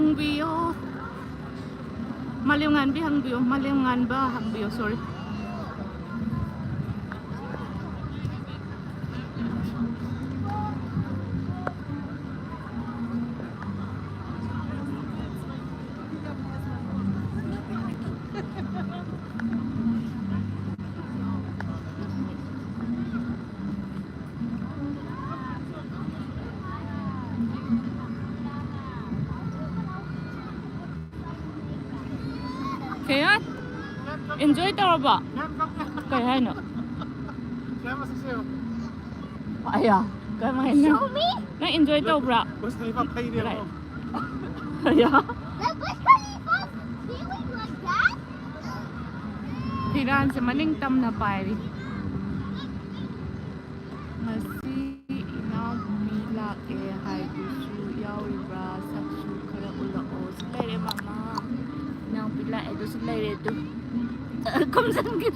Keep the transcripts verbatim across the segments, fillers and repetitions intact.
ꯍꯪꯕꯤꯌꯣ꯫ ꯃꯥꯂꯦꯝ ꯉꯥꯟꯕꯤ ꯍꯪꯕꯤꯌꯣ꯫ ꯃꯥꯂꯦꯝ ꯉꯥꯟꯕ ꯍꯪꯕꯤꯌꯣ꯫ Sorry꯫ ꯀꯩ ꯍꯥꯏ? Enjoy ꯇꯧꯔꯕꯣ? ꯀꯩ ꯍꯥꯏꯅꯣ? ꯑꯌꯥ, ꯀꯃꯥꯏꯅ? Show me. ꯅꯪ enjoy ꯇꯧꯕ꯭ꯔꯥ? Burj Khalifa ꯐꯩꯅꯦꯕ꯫ Right. ꯑꯌꯥ꯫ The Burj Khalifa feeling like that? ꯐꯤꯔꯥꯟꯁꯦ ꯃꯅꯤꯡ ꯇꯝꯅ ꯄꯥꯏꯔꯤ꯫ ꯉꯁꯤ ꯏꯅꯥꯎꯄꯤ ꯂꯥꯛꯑꯦ ꯍꯥꯏꯗꯨꯁꯨ ꯌꯥꯎꯔꯤꯕ꯭ꯔꯥ? ꯁꯛꯁꯨ ꯈꯔ ꯎꯠꯂꯛꯑꯣ꯫ ꯁꯤ ꯂꯩꯔꯦ ꯃꯃꯥ꯫ ꯏꯅꯥꯎꯄꯤ ꯂꯥꯛꯑꯦ ꯑꯗꯨꯁꯨ ꯂꯩꯔꯦ ꯑꯗꯨ꯫ ꯈꯨꯝꯖꯟꯒꯦ꯫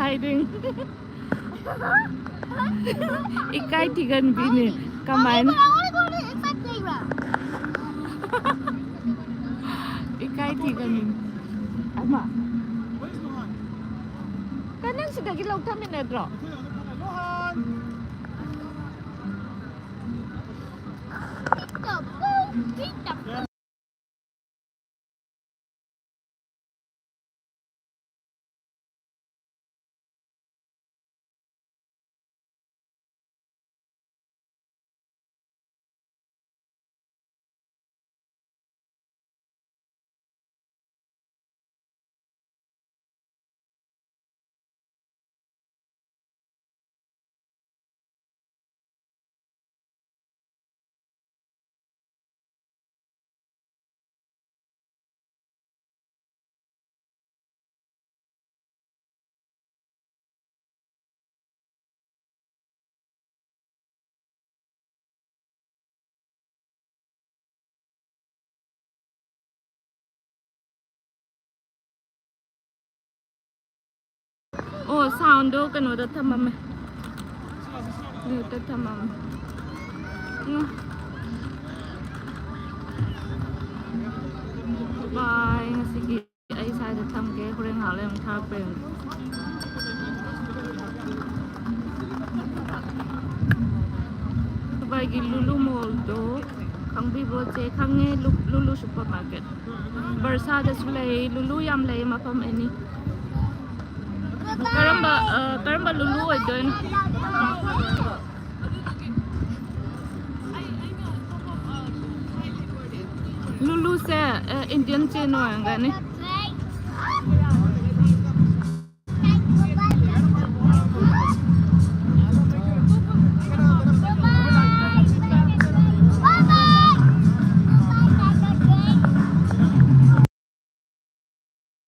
ꯍꯥꯏꯗꯣꯏꯅꯤ꯫ ꯏꯀꯥꯏ ꯊꯤꯒꯟꯕꯤꯅꯦ꯫ ꯀꯃꯥꯏꯅ? ꯏꯀꯥꯏ ꯊꯤꯒꯟꯕꯤꯅꯦ꯫ ꯑꯃ꯫ ꯀ-, ꯅꯪ ꯁꯤꯗꯒꯤ ꯂꯧꯊꯃꯤꯟꯅꯗ꯭ꯔꯣ? ꯑꯣ, soundꯗꯣ ꯀꯩꯅꯣꯗ ꯊꯝꯃꯝꯃꯦ꯫ Muteꯇ ꯊꯝꯃꯝꯃꯦ꯫ ꯎꯝ꯫ ꯕꯥꯏ, ꯉꯁꯤꯒꯤ ꯑꯩ ꯁ꯭ꯋꯥꯏꯗ ꯊꯝꯒꯦ, ꯍꯣꯔꯦꯟ ꯉꯥꯏꯍꯥꯛ ꯂꯩꯔ ꯑꯃꯨꯛ ꯊꯥꯔꯛꯄ ꯌꯦꯡꯉꯨ꯫ ꯗꯨꯕꯥꯏꯒꯤ ꯂꯨꯂꯨ ꯃꯣꯜꯗꯣ ꯈꯪꯕꯤꯕ꯭ꯔꯣ ꯆꯦ? ꯈꯪꯉꯦ, ꯂꯨ-, ꯂꯨꯂꯨ ꯁꯨꯄꯔ ꯃꯥꯔꯀꯦꯠ꯫ ꯕꯔꯁꯥꯗꯁꯨ ꯂꯩ, ꯂꯨꯂꯨ ꯌꯥꯝ ꯂꯩ ꯃꯐꯝ ꯑꯅꯤ꯫ ꯀꯔꯝꯕ, ꯑ, ꯀꯔꯝꯕ ꯂꯨꯂꯨ ꯑꯣꯏꯗꯣꯏꯅꯣ? ꯂꯨꯂꯨꯁꯦ, ꯑ, ꯏꯟꯗꯤꯌꯟ ꯆꯦꯟ ꯑꯣꯏꯔꯝꯒꯅꯤ꯫